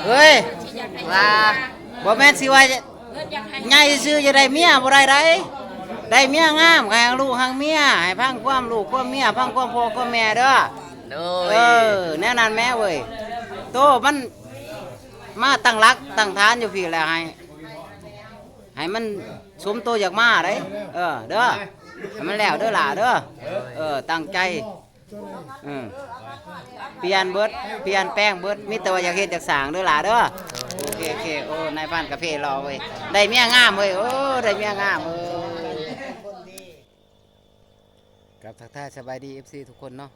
ເອີຍ ວ່າ ບໍ່ແມ່ນຊິວ່າໃຫຍ່ຊື່ ຢາກໄດ້ເມຍບໍ່ໄດ້ໃດ໋ ໄດ້ເມຍງາມ ໃຫ້ຮັກລູກຮັກເມຍ ໃຫ້ຟັງຄວາມລູກຄວາມເມຍ ຟັງຄວາມພໍ່ຄວາມແມ່ເດີ້. ໂດຍ ເອີ ແນວນັ້ນແມ້ເວີຍ ໂຕມັນມາຕັ້ງຫຼັກຕັ້ງຖານຢູ່ພີ້ແລ້ວ ໃຫ້ ໃຫ້ມັນສົມໂຕຢາກມາເດ້ ເອີ ເດີ້ ໃຫ້ມັນແລ້ວເດີ້ຫຼ້າເດີ້. ເອີ ຕັ້ງໃຈ ເອີ ປ່ຽນເບິດ ປ່ຽນແປງເບິດ ມີແຕ່ວ່າຢາກເຮັດຢາກສ້າງເດີ້ຫຼ້າເດີ້. ໂອເຄ ໂອເຄ ໂອ້ ນາຍພານກາເຟຫຼໍ່ເວີຍ ໄດ້ເມຍງາມເວີຍ ໂອ້ ໄດ້ເມຍງາມ ເອີ. ກັບທັກທາຍສະບາຍດີ ເອັຟຊີ ທຸກຄົນເນາະ.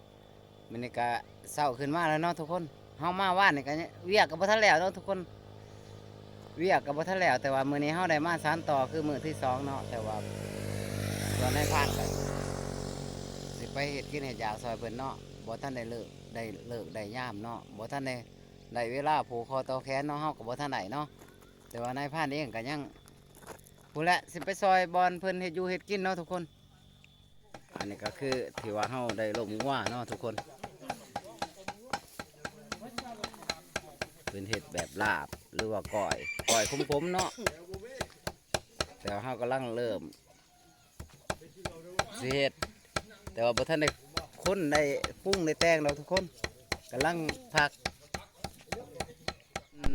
ມື້ນີ້ກະເຊົ້າຂຶ້ນມາແລ້ວເນາະທຸກຄົນ ເຮົາມາວານນີ້ກະວຽກກະບໍ່ທັນແລ້ວເນາະທຸກຄົນ ວຽກກະບໍ່ທັນແລ້ວ ແຕ່ວ່າມື້ນີ້ເຮົາໄດ້ມາສານຕໍ່ຄືມື້ທີສອງເນາະ ແຕ່ວ່າສ່ວນນາຍພານກະຊິໄປເຮັດກິນເຮັດຢາກຊ່ອຍເພິ່ນເນາະ ບໍ່ທັນໄດ້ເລີກ ໄດ້ເລີກໄດ້ຍາມເນາະ ບໍ່ທັນໄດ້ ໄດ້ເວລາຜູກຄໍຕໍ່ແຂນເນາະ ເຮົາກະບໍ່ທັນໄດ້ເນາະ ແຕ່ວ່ານາຍພານເອງກະຍັງ ພຸ້ນແຫຼະ ຊິໄປຊ່ອຍບ່ອນເພິ່ນເຮັດຢູ່ເຮັດກິນເນາະທຸກຄົນ. ອັນນີ້ກະຄືທີ່ວ່າເຮົາໄດ້ລົມງົວເນາະທຸກຄົນ ເພິ່ນເຮັດແບບລາບ ຫຼືວ່າກ້ອຍ ກ້ອຍຂົມໆເນາະ ແຕ່ວ່າເຮົາກຳລັງເລີ່ມຊິເຮັດ ແຕ່ວ່າບໍ່ທັນໄດ້ຄົນໄດ້ປຸງໄດ້ແຕ່ງດອກທຸກຄົນ ກຳລັງພັກ ອືມ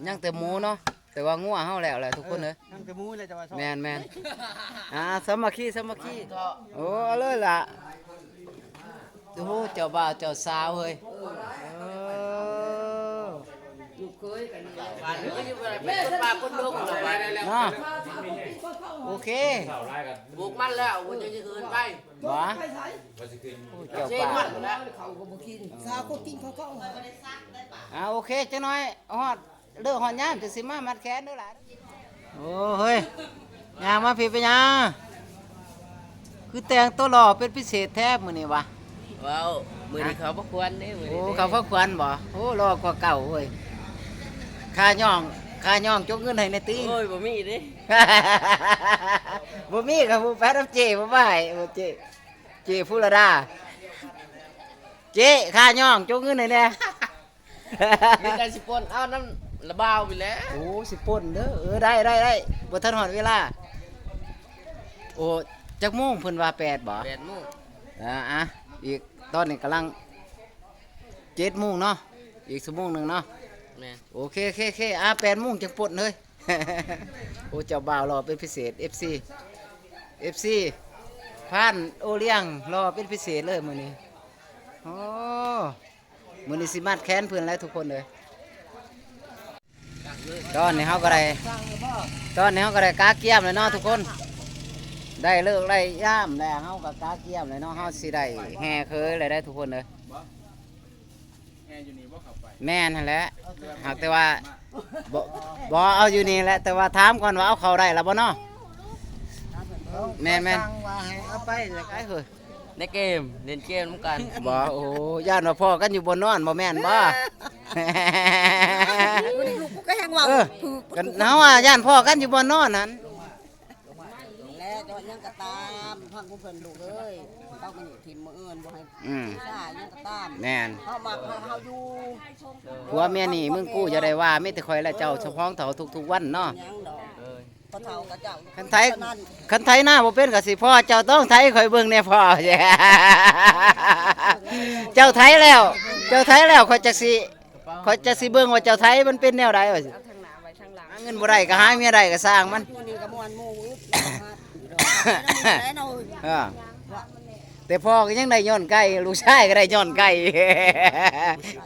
ຍັງແຕ່ໝູເນາະ ແຕ່ວ່າງົວເຮົາແລ້ວແຫຼະທຸກຄົນເອີຍ ຍັງແຕ່ໝູແຫຼະ ແຕ່ວ່າ ແມ່ນໆ ອ່າ ສາມັກຄີ ສາມັກຄີ ໂອ້ ເອົາເລີຍລະ ໂອ້ ເຈົ້າບ່າວເຈົ້າສາວເອີຍ ເອີ ລູກເຂີຍກັນນີ້ ເນາະ ໂອເຄ ປູກມັນແລ້ວ ມັນຈະເຫີນໄປ ບໍ່ ໂອ້ ເຈົ້າບ່າວ ເຂົາກໍບໍ່ກິນ ສາວກໍກິນ ເຂົາກໍ ອ່າ ໂອເຄ ຈັກໜ້ອຍຮອດ ເລີກຮອດຍາມ ຈັ່ງຊິມາມັດແຂນເດີ້ຫຼານ. ໂອ້ ເຮີ້ຍ ຍ່າງມາພີ້ເປັນຫຍັງ ຄືແຕ່ງໂຕຫຼໍ່ເປັນພິເສດແທ້ມື້ນີ້ຫວາ? ເວົ້າ ມື້ນີ້ເຂົ້າພາຂວັນເດ້ ມື້ນີ້ ໂອ້ ເດ້ ເຂົ້າພາຂວັນບໍ? ໂອ້ ຫຼໍ່ກວ່າເກົ່າເວີຍ ຄ່າຍ້ອງ ຄ່າຍ້ອງ ຈົກເງິນໃຫ້ແດ່ຕິ. ໂອ້ຍ ບໍ່ມີເດ້ ບໍ່ມີກໍບໍ່ໄປນຳເຈ້ ບໍ່ໄປ ເຈ້ ເຈ້ ພູລະດາ ເຈ້ ຄ່າຍ້ອງ ຈົກເງິນໃຫ້ແດ່. ມີແຕ່ຊິປົ່ນເອົານຳລະບ່າວນີ້ແຫຼະ. ໂອ້ ຊິປົ່ນເດີ້ ເອີ ໄດ້ ໄດ້ ໄດ້ ບໍ່ທັນຮອດເວລາ. ໂອ້ ຈັກໂມງເພິ່ນວ່າ ແປດບໍ? ແປດໂມງ ອ່າ ອ່າ ອີກ ຕອນນີ້ກຳລັງເຈັດໂມງເນາະ ອີກຊົ່ວໂມງໜຶ່ງເນາະ. ແມ່ນ ໂອເຄ ເຄ ເຄ ອ່າ ແປດໂມງຈັ່ງປົ່ນເຮີ້ຍ. ໂອ້ ເຈົ້າບ່າວຫຼໍ່ເປັນພິເສດ ເອັຟຊີ ເອັຟຊີ ພານໂອລຽງຫຼໍ່ເປັນພິເສດເລີຍມື້ນີ້. ໂອ້ ມື້ນີ້ຊິມັດແຂນເພິ່ນແຫຼະທຸກຄົນເອີຍ. ຕອນນີ້ເຮົາກໍໄດ້ ຕອນນີ້ເຮົາກໍໄດ້ກະກຽມແລ້ວເນາະທຸກຄົນ ໄດ້ເລີກໄດ້ຍາມແລ້ວ ເຮົາກໍກະກຽມແລ້ວເນາະ ເຮົາຊິໄດ້ແຫ່ເຂີຍແລ້ວເດ້ທຸກຄົນເອີຍ. ແມ່ນຫັ້ນແຫຼະ ຫາກແຕ່ວ່າ ບໍ່ ບໍ່ ເອົາຢູ່ນີ້ແຫຼະ ແຕ່ວ່າຖາມກ່ອນວ່າເອົາເຂົ້າໄດ້ລະບໍ່ເນາະ? ແມ່ນໆ ວ່າໃຫ້ເອົາໄປແລ້ວ ໄປເຮີ້ຍ ໃນເກມ ຫຼິ້ນເກມນຳກັນບໍ? ໂອ້ ຢ້ານວ່າພໍ້ກັນຢູ່ບ່ອນນອນ ບໍ່ແມ່ນບໍ? ລູກກໍແຮງເວົ້າ ເອີ ກໍເຮົາວ່າຢ້ານພໍ້ກັນຢູ່ບ່ອນນອນຫັ້ນ. ແລະ ເຈົ້າຫຍັງກໍຕາມ ພັງຂອງເພິ່ນລູກເອີຍ ເຮົາກໍຫຍິບຖິ້ມມື້ອື່ນ ບໍ່ໃຫ້ ອືມ ຊາຫຍັງກໍຕາມ ແມ່ນ ເຮົາມັກໃຫ້ເຮົາຢູ່ ຜົວເມຍນີ້ ມຶງກູຢ່າໄດ້ວ່າ ມີແຕ່ຂ້ອຍແລະເຈົ້າສະພອງເທົ່າທຸກໆວັນເນາະ ຫຍັງດອກ ພໍ່ເຖົ້າກັບເຈົ້າ ຄັນໄຖ ຄັນໄຖນາບໍ່ເປັນກໍຊິພໍ້ ເຈົ້າຕ້ອງໄຖຂ້ອຍເບິ່ງແດ່ພໍ່ ເຈົ້າໄຖແລ້ວ ເຈົ້າໄຖແລ້ວ ຂ້ອຍຈັກຊິ ຂ້ອຍຈະຊິເບິ່ງວ່າເຈົ້າໄຖມັນເປັນແນວໃດວ່າຊິ ເອົາທາງໜ້າໄວ້ທາງຫຼັງ ຫາເງິນບໍ່ໄດ້ກໍຫາເມຍໄດ້ກໍຊ່າງມັນ ຢູ່ນີ້ກໍມ່ວນໝູ່ອຶດ ເອີ ແຕ່ພໍ່ກໍຍັງໄດ້ຍ້ອນໄກ່ ລູກຊາຍກໍໄດ້ຍ້ອນໄກ່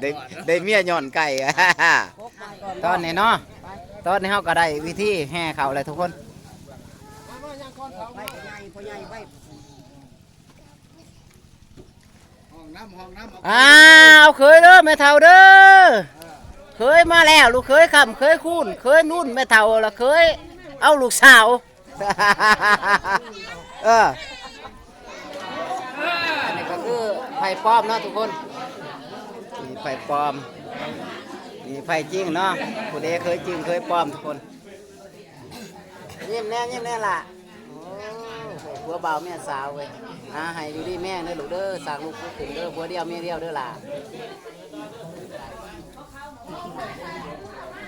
ໄດ້ ໄດ້ເມຍຍ້ອນໄກ່ ຕອນນີ້ເນາະ ຕອນນີ້ເຮົາກໍໄດ້ວິທີແຫ່ເຂົ້າແລ້ວທຸກຄົນ. ອ້າວ ເຂີຍເດີແມ່ເຖົ້າເດີ ເຂີຍມາແລ້ວ ລູກເຂີຍຄ້ຳເຂີຍຄູນ ເຂີຍນຸ່ນແມ່ເຖົ້າລະເຂີຍເອົາລູກສາວ ເອີ ອັນນີ້ກໍຄືໄພ້ປອມເນາະທຸກຄົນ ນີ້ໄພ້ປອມ ນີ້ໄພ້ຈິງເນາະ ຜູ້ໃດເຂີຍຈິງເຂີຍປອມທຸກຄົນ. ຍິ້ມແດ່ ຍິ້ມແດ່ຫຼ້າ ໂອ້ ຜົວບ່າວເມຍສາວເວີຍ ຫາໃຫ້ຢູ່ດີມີແຮງເດີລູກເດີ ສ້າງລູກເປັນເດີ ຜົວດຽວເມຍດຽວເດີຫຼ້າ.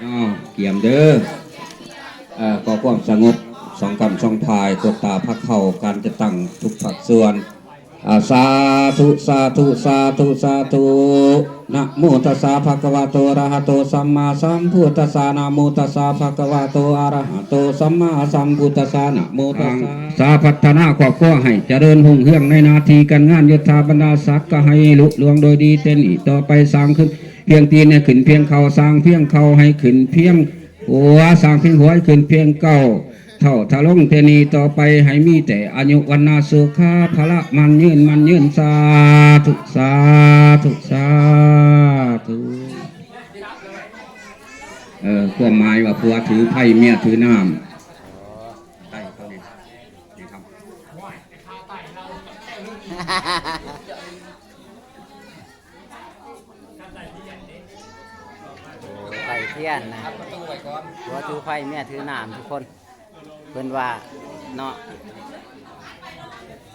ເນາະ ກຽມເດີ ເອີ ຂໍຄວາມສະຫງົບ ສອງກ້ຳສອງພາຍ ກວດຕາພາເຂົ້າ ການຈັດຕັ້ງທຸກພາກສ່ວນ. ອາ ສາທຸ ສາທຸ ສາທຸ ສາທຸ. ນະໂມຕັດສະ ພະຄະວະໂຕ ອະລະຫະໂຕ ສຳມາສຳພຸດທັດສະ. ນະໂມຕັດສະ ພະຄະວະໂຕ ອະລະຫະໂຕ ສຳມາສຳພຸດທັດສະ. ນະໂມຕັດສະ ສາພັດທະນາຄອບຄົວໃຫ້ຈະເລີນຮຸ່ງເຮືອງໃນໜ້າທີ່ການງານ ຍົດຖາບັນດາສັກກະໃຫ້ລຸລ່ວງໂດຍດີແຕ່ນີ້ຕໍ່ໄປ. ສ້າງຂຶ້ນພຽງຕີນໃຫ້ຂຶ້ນພຽງເຂົ່າ ສ້າງພຽງເຂົ່າໃຫ້ຂຶ້ນພຽງຫົວ ສ້າງພຽງຫົວໃຫ້ຂຶ້ນພຽງເກົ້າ ເທົ່າທະລົງແຕ່ນີ້ຕໍ່ໄປໃຫ້ມີແຕ່ອາຍຸວັນນະສຸຂະພະລະໝັ້ນຍືນ ໝັ້ນຍືນ. ສາທຸ ສາທຸ ສາທຸ. ເອີ ຄວາມໝາຍວ່າຜົວຖືໄພ ເມຍຖືນ້ຳ. ໄຟທຽນນະ ຜົວຖືໄຟ ເມຍຖືນ້ຳ ທຸກຄົນ ເພິ່ນວ່າເນາະ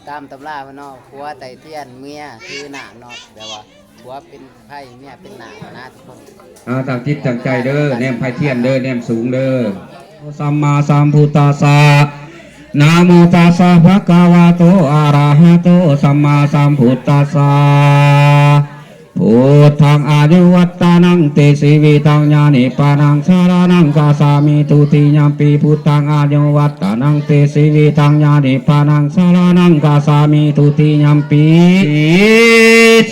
ຕາມຕຳລາເພິ່ນເນາະ ຜົວໄຕ້ທຽນ ເມຍຖືນ້ຳເນາະ ແປວ່າຜົວເປັນໄຟ ເມຍເປັນນ້ຳນະ ທຸກຄົນ. ເອົາ ຕັ້ງຈິດຕັ້ງໃຈເດີ ແນມໄຟທຽນເດີ ແນມສູງເດີ. ສຳມາສຳພຸດທັດສະ ນະໂມຕັດສະ ພະຄະວະໂຕ ອະລະຫະໂຕ ສຳມາສຳພຸດທັດສະ. ພຸດທັງອາຍຸວັດຕະນັງ ຕິຊີວິທັງ ຍານິບານັງ ສະລະນັງ ກັດສາມິ ທຸຕິຍຳປີ ພຸດທັງອາຍຸວັດຕະນັງ ຕິຊີວິທັງ ຍານິບານັງ ສະລະນັງ ກັດສາມິ ທຸຕິຍຳປີ.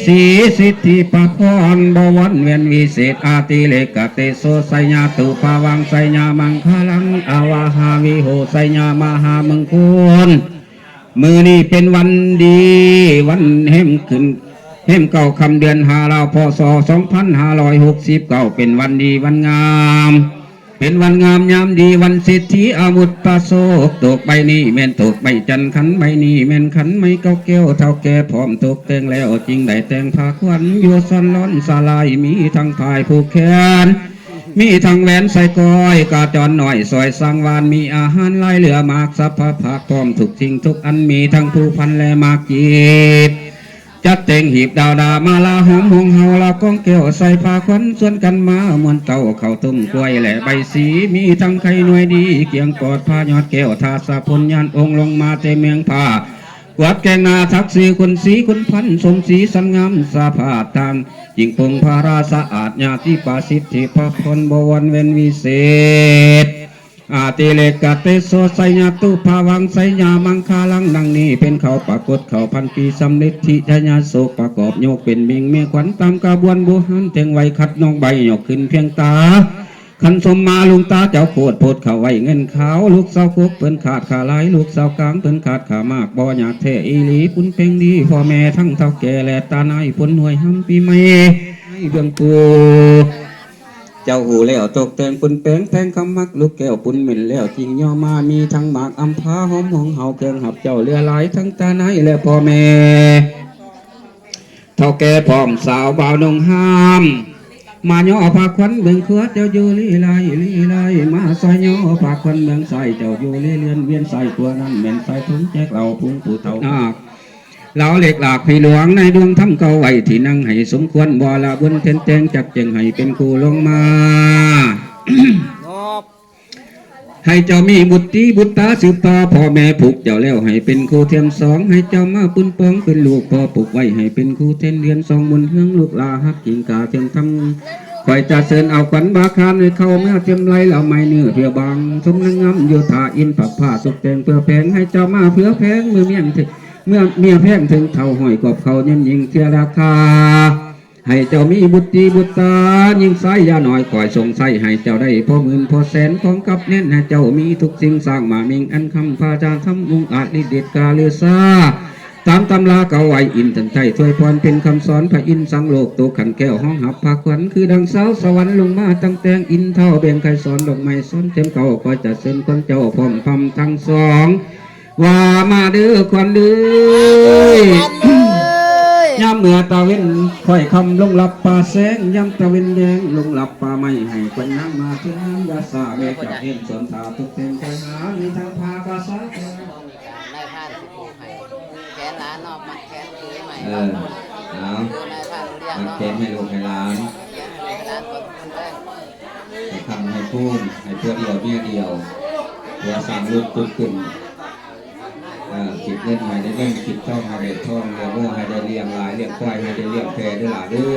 ສິດ ສິດທິພະພອນ ບໍວອນແວ່ນວິເສດ ອາຕິເລກະເຕໂສ ໄຊຍະຕຸພາວັງ ໄຊຍະມັງຄະລັງ ອາວາຫາວິໂຫ ໄຊຍະມະຫາມົງຄຸນ. ມື້ນີ້ເປັນວັນດີ ວັນແຮມຂຶ້ນ ແຮມເກົ້າຄ່ຳເດືອນຫ້າລາວ ພ.ສ. ສອງພັນຫ້າຮ້ອຍຫົກສິບເກົ້າ ເປັນວັນດີວັນງາມ ເປັນວັນງາມຍາມດີ ວັນສິດທິອາມຸດຕະໂຊກ ໂຕກໃບນີ້ແມ່ນໂຕກໃບຈັນ ຂັນໃບນີ້ແມ່ນຂັນໄມ້ເກົ່າແກ່ວ ເຖົ້າແກ່ພ້ອມຕົກແຕ່ງແລ້ວ ຈຶ່ງໄດ້ແຕ່ງພາຂວັນຢູ່ສັນລອນສາລາຍ ມີທັງພາຍຜູກແຂນ ມີທັງແຫວນໃສ່ກ້ອຍ ກາຈອນນ້ອຍຊອຍສັງວານ ມີອາຫານຫຼາຍເຫຼືອມາກ ສັບພະພາກ ພ້ອມທຸກສິ່ງທຸກອັນ ມີທັງພູພັນ ແລະໝາກກີບ ຈັດແຕ່ງຮີບດາວດາມາລາ ຫອມຫົງເຫົາລາວ ກອງແກ້ວໃສ່ພາຂວັນ ຊວນກັນມາມ່ວນເຕົ້າ ເຂົ້າຕົ້ມກ້ວຍ ແລະໃບສີ ມີທັງໄຂ່ໜ່ວຍດີ ກຽງປອດພາຍອດແກ້ວ ທາດສະພົນຍານອົງ ລົງມາແຕ່ເມືອງພາ ກວາດແກງໜ້າທັກສີ ຄົນສີຄົນພັນ ສົມສີສັນງາມສະພາດທາງ ຍິ່ງປົງພາລາສະອາດ ຍາຕິປະສິດທິພະພອນ ບໍວອນແວ່ນວິເສດ ອາຕິເລກະເຕໂສ ໄຊຍະຕຸພາວັງ ໄຊຍະມັງຄະລັງ ດັ່ງນີ້ເປັນເຂົ້າປາກົດ ເຂົ້າພັນປີ ສຳລິດທິໄຊຍະໂສກ ປະກອບຍົກເປັນເມັ່ງແມ່ຂວັນ ຕາມກະບວນບູຮານ ແຕ່ງໄວ້ຂັດນ້ອງໃບ ຍົກຂຶ້ນພຽງຕາ ຂັນສົມມາລຸງຕາເຈົ້າໂຄດ ໂພດເຂົ້າໄວ້ເງິນຂາວ ລູກສາວກົກເພິ່ນຂາດຂາຫຼາຍ ລູກສາວກາງເພິ່ນຂາດຂາມາກ ບໍ່ຍາກແທ້ອີ່ຫຼີ ປຸນແປງດີ ພໍ່ແມ່ທັງເຖົ້າແກ່ ແລະຕານາຍ ພົນຫ້ວຍຫຳປີໃໝ່ ໃນເບື້ອງປູ່ ເຈົ້າຮູ້ແລ້ວຕົກແຕ່ງປຸນແປງ ແພງຄຳມັກລູກແກ້ວ ປຸນເໝັນແລ້ວຈິງຍໍມາ ມີທັງໝາກອຳພາ ຫອມຫົງເຫົາ ເຄື່ອງຮັບເຈົ້າເຫຼືອຫຼາຍ ທັງຕານາຍ ແລະພໍ່ແມ່ ເຖົ້າແກ່ພ້ອມສາວບ່າວນຸ່ງຫ້າມ ມາຍໍພາຂວັນເບິ່ງຄົວເຈົ້າຢູ່ລີໄລລີໄລ ມາຊ່ອຍຍໍພາຂວັນເບິ່ງຊາຍເຈົ້າຢູ່ລີລຽນ ວຽນຊາຍຂົວນັ້ນແມ່ນຊາຍທຸງແຈກເຫຼົ້າ ພຸງຜູ້ເຖົ້ານາກ ລາວເລັກຫຼາກພີ່ຫຼວງ ໃນດວງທຳເກົ່າໄວ້ທີ່ນັ່ງໃຫ້ສົມຄວນ ບໍ່ລະບົນເທັນແຕງ ຈັກແຈງໃຫ້ເປັນຄູ່ລົງມາ ໃຫ້ເຈົ້າມີບຸດຕີບຸດຕາສືບຕໍ່ ພໍ່ແມ່ຜູກເຈົ້າແລ້ວໃຫ້ເປັນຄູ່ແຖມສອງ ໃຫ້ເຈົ້າມາປຸ້ນປ່ອງເປັນລູກພໍ່ ປູກໄວ້ໃຫ້ເປັນຄູ່ແທນເດືອນສອງ ບຸນເຮືອງລູກຫຼ້າຮັກກິງກາເທີງທຳ ຂ້ອຍຈະເຊີນເອົາຂວັນບາຄານ ໃຫ້ເຂົ້າເມືອເຕັມໄລ ລະໄມ້ເນື້ອເພື່ອບາງ ສົມນາງງາມຢູ່ທ່າອິນ ປັກຜ້າຕົກແຕ່ງເພື່ອແພງ ໃຫ້ເຈົ້າມາເພື່ອແພງ ເມື່ອມຽງເຖິງ ເມື່ອເມຍແພງເຖິງເຖົ້າ ຫ້ອຍກອບເຂົາຍືນຍິ່ງເທື່ອລາຄາ ໃຫ້ເຈົ້າມີບຸດຕີບຸດຕາ ຍິງຊາຍຢ່າໜ້ອຍ ຂ້ອຍຊົງໃຊ້ໃຫ້ເຈົ້າໄດ້ພໍໝື່ນພໍແສນ ຂອງກັບແໜ້ນໃຫ້ເຈົ້າມີທຸກສິ່ງ ສ້າງມາມິ່ງອັນຄຳ ພາຈານທຳອົງອາດລິດເດດກາລືຊາ ຕາມຕຳລາເກົ່າໄວ້ ອິນທັນໄທຖ້ວຍພອນເປັນຄຳສອນ ພະອິນສັງໂລກໂຕຂັນແກ້ວ ຮອງຮັບພາຂວັນ ຄືດັ່ງຊາວສະຫວັນລົງມາ ຕັ້ງແຕ່ງອິນທ້າວແບ່ງໄຂ່ສອນ ດອກໄມ້ສອນເຕັມເກົ້າ ຂ້ອຍຈະເຊີນຂວັນເຈົ້າ ພ້ອມພຳທັງສອງ ວ່າມາເດີຂວັນເອີຍ ມາເດີຂວັນເອີຍ ຍາມເມື່ອຕາເວັນຄ້ອຍຄ່ຳລົງລັບປ່າແຊງ ຍາມຕາເວັນແດງລົງລັບປ່າໄມ້ ໃຫ້ຂວັນນາງມາເທີນນາງຢາສາ ແມ່ເຈົ້າເຮັດສວນຖ້າຕົກແຕ່ງ ຂ້ອຍຫາມີທັງຜ້າກະສາ ນາຍພານຊິຜູກໃຫ້ແຂນຫຼານເນາະ ມັດແຂນຄືໃໝ່ ເອີ ເນາະ ເອົາ ຄືນາຍພານລ້ຽງ ມັດແຂນໃຫ້ລູກໃຫ້ຫຼານ ມັດແຂນໃຫ້ລູກໃຫ້ຫຼານກ່ອນເດີ ເອີ ຄຳໃຫ້ຄູນ ໃຫ້ຜົວດຽວເມຍດຽວ ຜົວສ້າງລູກປຸກຂຶ້ນ ເອີ ຄິດເງິນໃຫ້ໄດ້ເງິນ ຄິດທອງໃຫ້ໄດ້ທອງ ລ້ຽງງົວໃຫ້ໄດ້ລ້ຽງຫຼາຍ ລ້ຽງຄວາຍໃຫ້ໄດ້ລ້ຽງແພເດີຫຼ້າເດີ.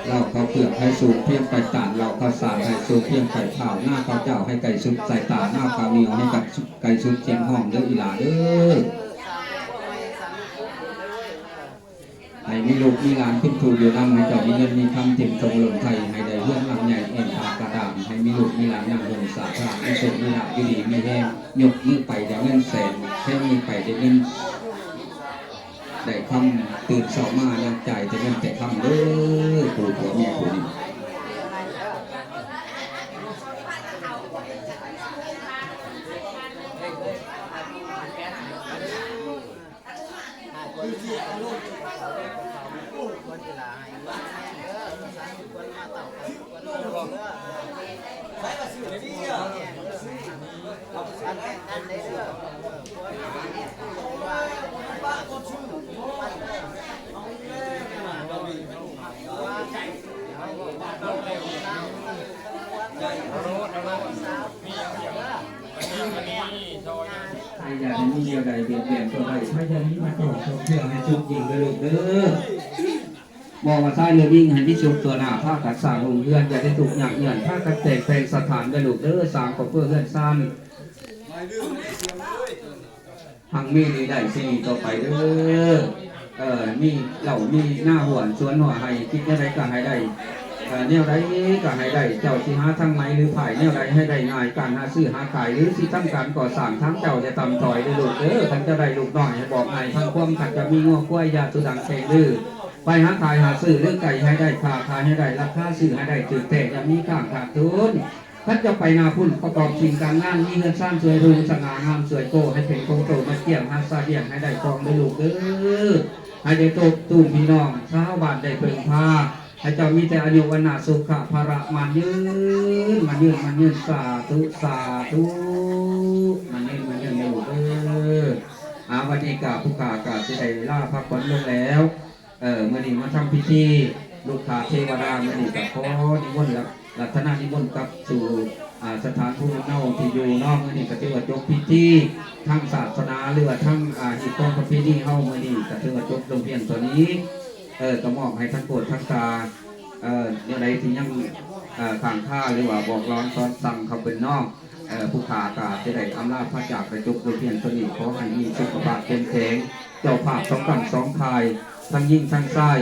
ເຫຼົ້າເຂົ້າເປືອກໃຫ້ສູບພຽງປາຍຕານ ເຫຼົ້າເຂົ້າສານໃຫ້ສູບພຽງປາຍພ້າວ ໜ້າເຂົ້າເຈົ້າໃຫ້ໄກສຸດສາຍຕາ ໜ້າເຂົ້າໜຽວໃຫ້ໄກສຸດ ໄກສຸດສຽງຮ້ອງເດີອີ່ຫຼ້າເດີ. ໃຫ້ມີລູກມີຫຼານເປັນຜູ້ຢູ່ນຳ ໃຫ້ເຈົ້າມີເງິນມີຄຳເຕັມຖົງລົ້ນໄຖ ໃຫ້ໄດ້ເຮືອນຫຼັງໃຫຍ່ແອ່ນຜາກະດານ ໃຫ້ມີລູກມີຫຼານນັ່ງຫົ່ມສາທາ ມີໂຊກມີລາບ ຢູ່ດີມີແຮງ ຍົກມືໄປໄດ້ເງິນແສນ ແທງມືໄປໄດ້ເງິນ ໄດ້ຄຳ ຕື່ນເຊົ້າມາຍັງຈ່າຍແຕ່ເງິນແຕ່ຄຳເດີ ຜູ້ຜົວເມຍຜູ້ນີ້. ໃຜຢາກໃຫ້ມີແນວໃດບຽດບຽນຕົວໃດ ໃຜຢ່າມີມາຕໍ່ເພື່ອໃຫ້ສຸກຍິ່ງເດີລູກເດີ. ບໍ່ວ່າຊາຍຫຼືຍິງ ໃຫ້ມີສຸກທົ່ວໜ້າ ພາກັນສ້າງໂຮງເຮືອນ ຢ່າໄດ້ທຸກຍາກເຫຍື້ອນ ພາກັນແຕ່ງແປງສະຖານເດີລູກເດີ ສ້າງຄອບຄົວເຮືອນຊານ ຮັ່ງມີດີໄດ້ຊີວິດຕໍ່ໄປເດີ. ເອີ ມີເຫຼົ້າມີນາຫ້ວນສວນຫົວໄຮ່ ຄິດແນວໃດກໍໃຫ້ໄດ້ ເອີ ແນວໃດກໍໃຫ້ໄດ້ ເຈົ້າຊິຫາທາງໄໝຫຼືຜາຍແນວໃດໃຫ້ໄດ້ງ່າຍ ການຫາຊື້ຫາຂາຍ ຫຼືຊິທຳການກໍ່ສ້າງ ທາງເຈົ້າຢ່າຕ່ຳຕ້ອຍເດີລູກເດີ. ຄັນຈະໄດ້ລູກນ້ອຍໃຫ້ບອກງ່າຍ ຟັງຄວາມ ຄັນຈະມີງົວຄວາຍຢ່າສຸດັງແຂງດື້ ໄປຫາຂາຍຫາຊື້ ຫຼືໄກ່ໃຫ້ໄດ້ຄ່າ ຂາຍໃຫ້ໄດ້ລາຄາ ຊື້ໃຫ້ໄດ້ຖືກແທ້ ຢ່າມີຄ້າງຂາດທຶນ. ຄັນຈະໄປໜ້າພຸ້ນ ປະກອບສິ່ງການງານ ມີເຮືອນຊານສວຍຮຸ່ງ ສະຫງ່າງາມສວຍໂກ້ ໃຫ້ເປັນຄົງໂຕມາກ້ຽງ ຮັກສາລ້ຽງໃຫ້ໄດ້ຄອງເດີລູກເດີ. ໃຫ້ໄດ້ໂຕບຕູມພີ່ນ້ອງຊາວບ້ານໄດ້ເພິ່ງພາ ໃຫ້ເຈົ້າມີແຕ່ອາຍຸວັນນະສຸຂະພະລະໝັ້ນຍືນ ໝັ້ນຍືນ ໝັ້ນຍືນ ສາທຸ ສາທຸ ໝັ້ນຍືນ ໝັ້ນຍືນເດີລູກເດີ. ອາ ວັນນີ້ກະຜູ້ຂ້າກະຊິໄດ້ລາພັກຜ່ອນລົງແລ້ວ. ເອີ ມື້ນີ້ມາທຳພິທີ ລູກຄ້າເທວະດາ ມື້ນີ້ກໍຂໍນິມົນ ລັດຖະນານິມົນກັບສູ່ ອາ ສະຖານພູມລຳເນົາທີ່ຢູ່ເນາະ. ມື້ນີ້ກໍຖືວ່າຈົບພິທີທາງສາສະໜາ ຫຼືວ່າທາງ ອາ ຮີດຄອງປະເພນີເຮົາ ມື້ນີ້ກໍຖືວ່າຈົບລົງພຽງເທົ່ານີ້. ເອີ ກໍມອບໃຫ້ທັງໂກດທັງຕາ ເອີ ແນວໃດທີ່ຍັງ ເອີ ຄ້າງຄາ ຫຼືວ່າບອກລອນສອນສັ່ງເຂົາເປັນເນາະ. ເອີ ຜູ້ຂ້າກໍຈະໄດ້ອຳລາພາຈາກໄປຈົບລົງພຽງເທົ່ານີ້. ຂໍໃຫ້ມີສຸຂະພາບເຂັ້ມແຂງ ເຈົ້າພາບສອງຂ້າງສອງຝ່າຍ ທັງຍິງທັງຊາຍ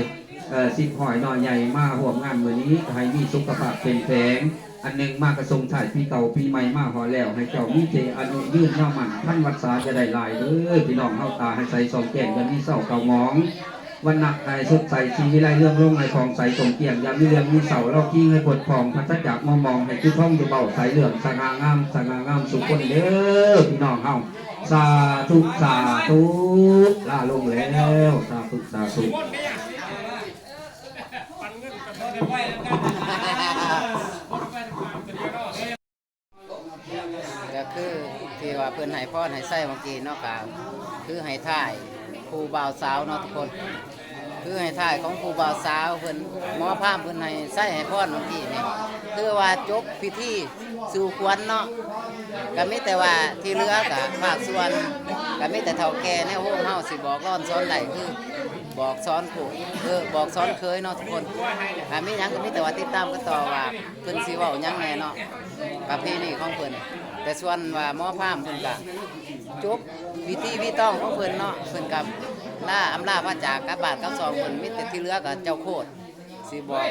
ເອີ ສິບຮ້ອຍນ້ອຍໃຫຍ່ມາຮ່ວມງານມື້ນີ້ ໃຫ້ມີສຸຂະພາບເຂັ້ມແຂງ. ອັນໜຶ່ງມາກະສົ່ງທ້າຍປີເກົ່າປີໃໝ່ມາຮອດແລ້ວ ໃຫ້ເຈົ້າມີແຕ່ອາຍຸຍືນຍາວໝັ້ນພັນວັດສາ ຢ່າໄດ້ຫຼາຍເດີ. ພີ່ນ້ອງເຮົາຕາໃຫ້ໃສສ່ອງແຈ້ງ ຢ່າມີເສົ້າເກົ້າໝອງ ວັນນະໃຫ້ສົດໃສສີວິໄລເຮືອງລົງ ໃຫ້ຜ່ອງໃສກົມກ້ຽງ ຢ່າມີເຫຼື້ອງມີເສົ້າ ລອກຄີງໃຫ້ພົດຜ່ອງ ປາສະຈາກມົວມອງ ໃຫ້ຄືທອງຢູ່ເບົ້າ ໃສເຫຼື້ອງສະຫງ່າງາມ ສະຫງ່າງາມສູ່ຄົນເດີ ພີ່ນ້ອງເຮົາ. ສາທຸ ສາທຸ ລາລົງແລ້ວ ສາທຸ ສາທຸ. ກໍຄືທີ່ວ່າເພິ່ນໃຫ້ພອນໃຫ້ໄຊເມື່ອກີ້ເນາະ ກໍຄືໃຫ້ທ້າຍຄູ່ບ່າວສາວເນາະທຸກຄົນ. ຄືໃຫ້ທ້າຍຂອງຄູ່ບ່າວສາວເພິ່ນ ໝໍພາມເພິ່ນໃຫ້ໄຊໃຫ້ພອນເມື່ອກີ້ນີ້ ຄືວ່າຈົບພິທີສູ່ຂວັນເນາະ. ກໍມີແຕ່ວ່າທີ່ເຫຼືອກໍພາກສ່ວນ ກໍມີແຕ່ເຖົ້າແກ່ໃນໂຮງເຮົາຊິບອກລອນສອນໄດ້ ຄືບອກສອນຜູ້ ເອີ ບອກສອນເຂີຍເນາະທຸກຄົນ. ຖ້າມີຫຍັງກໍມີແຕ່ວ່າຕິດຕາມກັນຕໍ່ວ່າ ເພິ່ນຊິເວົ້າຫຍັງແດ່ເນາະ ປະເພນີຂອງເພິ່ນ. ແຕ່ສ່ວນວ່າໝໍພາມເພິ່ນກະຈົບພິທີຣີຕອງຂອງເພິ່ນເນາະ ເພິ່ນກະລາອຳລາພາຈາກກັບບ້ານກັບຊ່ອງເພິ່ນ. ມີແຕ່ທີ່ເຫຼືອກະເຈົ້າໂຄດຊິບອກ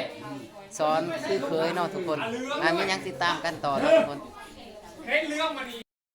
ສອນຄືເຂີຍເນາະທຸກຄົນ. ອ່າ ມີຫຍັງຕິດຕາມກັນຕໍ່ເນາະທຸກຄົນ.